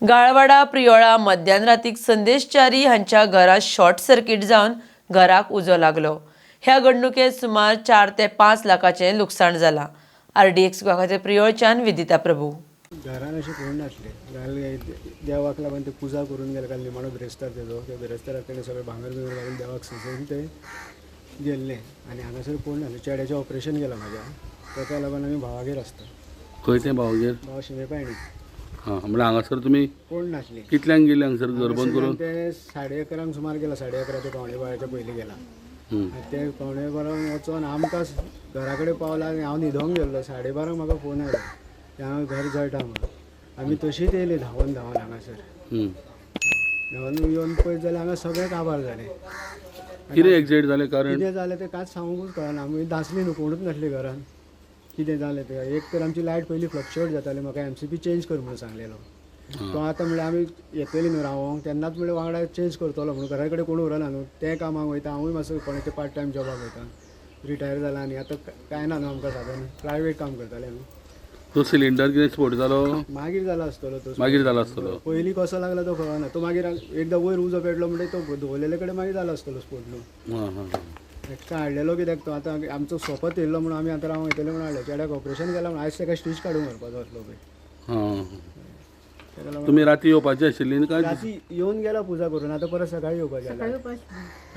गाळवाडा प्रियोळा मध्यान रातीक संदेश च्यारी हांच्या घरात शॉर्ट सर्किट जावन घराक उजो लागलो. ह्या घडणुकेत सुमार 4 ते 5 लाखाचें लुकसाण जालां. आरडीएक्स खातीर प्रियोळच्यान विदिता प्रभू. घरान अशें कोण नासलें. काल देवाक लागून ते पुजा करून गेले. काल निमाणो बिरेस्तार तेजो. त्या बिरेस्ताराक तेणें सगळें भांगर बिंगर घालून देवाक सजोवन ते गेल्ले आनी हांगासर कोण नासले. चेड्याचें ऑपरेशन केलां म्हाज्या, ताका लागून आमी भावागेर आसता. खंय तें भावगेर? भाव शिमेपायणी. हां, म्हणल्यार हांगासर तुमी कोण नासली. कितल्यांक गेले हांगसर घर बंद करून? ते 11:30 सुमार गेला, 11:30 ते 11:45च्या पयलीं गेला. आनी ते 11:45 वचोन आमकां घरा कडेन पावला आनी हांव न्हिदोंक गेल्लो. 12:30 म्हाका फोन आयलो की हांव घर जळटा म्हणून. आमी तशीच येयली धांवन धांवन हांगासर. धांवन येवन पळयत जाल्यार हांगा सगळें काबार जालें. कितें एक्झॅक्ट जालें कारण? कितें जालें तें कांयच सांगूंकच कळना. आमी दासली न्हू, कोणूच नासली घरान. कितें जालें तें, एक तर आमची लायट पयलीं फ्लक्चुएट जाताली. म्हाका एमसीबी चेंज कर म्हणून सांगलेलो तो. आतां म्हणल्यार आमी येतली न्हू रावोंक तेन्नाच म्हणल्यार वांगडा चेंज करतलो म्हणून. घरा कडेन कोण उरना न्हू, तें कामाक वयता, हांवूय मातसो कोणाचे पार्ट टायम जॉबाक वयता. रिटायर जाला आनी आतां कांय ना न्हू आमकां साधन. प्रायवेट काम करताले आमी. तो सिलिंडर कितें स्फोट जालो? मागीर जाला आसतलो तो. मागीर जाला आसतलो. पयलीं कसो लागला तो खबर ना. तो मागीर एकदां वयर उजो पेटलो म्हणटकीर तो दवरलेले कडेन मागीर जाला आसतलो स्फोट न्हू. हां हां एक्स्ट्रा हाडलेलो कित्याक तो आतां आमचो सोंपत येयल्लो म्हणून आमी आतां रावंक येतले म्हणून हाडलो. चेड्याक ऑपरेशन केलां म्हणून आयज ताका स्टीच काडूंक व्हरपाचो आसलो पळय. हां ताका लागून. तुमी राती येवपाची आशिल्ली न्ही काय? राती येवन गेला पुजा करून, आतां परत सकाळी येवपाचें जाल्यार.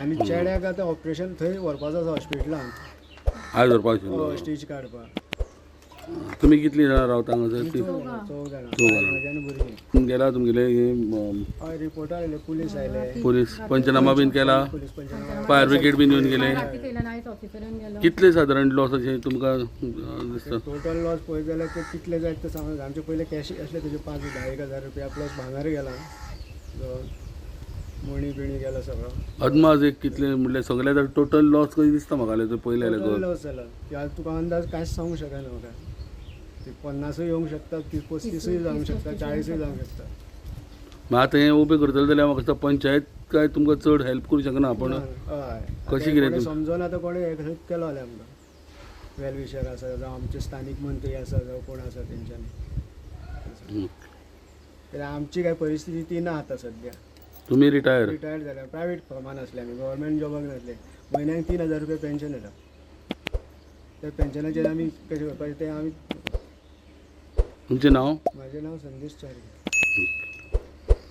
आनी चेड्याक आतां ऑपरेशन थंय व्हरपाचो आसा हॉस्पिटलान. आयज व्हरपाक आशिल्लो? स्टीच काडपाक. तुमी कितलीं जाणां रावता हांगासर? चौग जाणां. चौग जाणां. म्हज्या आनी भुरगीं. गेला तुमगेले हय, रिपोर्टर आयले, पुलीस आयले. पुलीस पंचनामा बीन केला? पुलीस पंचनामा. फायर ब्रिगेड बीन येवन गेले? कितले सादारण लॉस अशें तुमकां दिसता? टोटल लॉस पळयत जाल्यार ते कितले जायत ते सांगूंक. आमचे पयले कॅश आसले तेजे 5 10 एक हजार रुपया, प्लस भांगर गेला, मणी बिणी गेला सगळो. अदमास एक कितले म्हणल्यार सगळे तर टोटल लॉस कशी दिसता म्हाका जाल्यार पयलें टोटल जाल्यार? लॉस जाला की आतां तुका अंदाज कांयच सांगूंक शकना म्हाका. ती 50ूय येवंक शकता, ती 35ूय जावंक शकता, 40ूय जावंक शकता. मग आतां हें उबें करतले जाल्यार म्हाका दिसता पंचायत काय तुमकां चड हेल्प करूं शकना आपण. हय. कशें कितें समजून आतां कोणें हेल्प केलो जाल्यार आमकां वेल विशर आसा जावं आमचे स्थानीक मंत्री आसा जावं कोण आसा तेंच्यांनी. कित्याक आमची काय परिस्थिती ती ना आतां सद्या. तुमी रिटायर? रिटायर्ड जाल्या. प्रायवेट फर्मान आसले आमी, गव्हर्मेंट जॉबाक नासले. म्हयन्याक 3000 रुपया पेन्शन येता. त्या पेन्शनाचेर आमी कशें करपाचें तें आमी. तुमचें नांव? म्हाजें नांव संदेश च्यारी.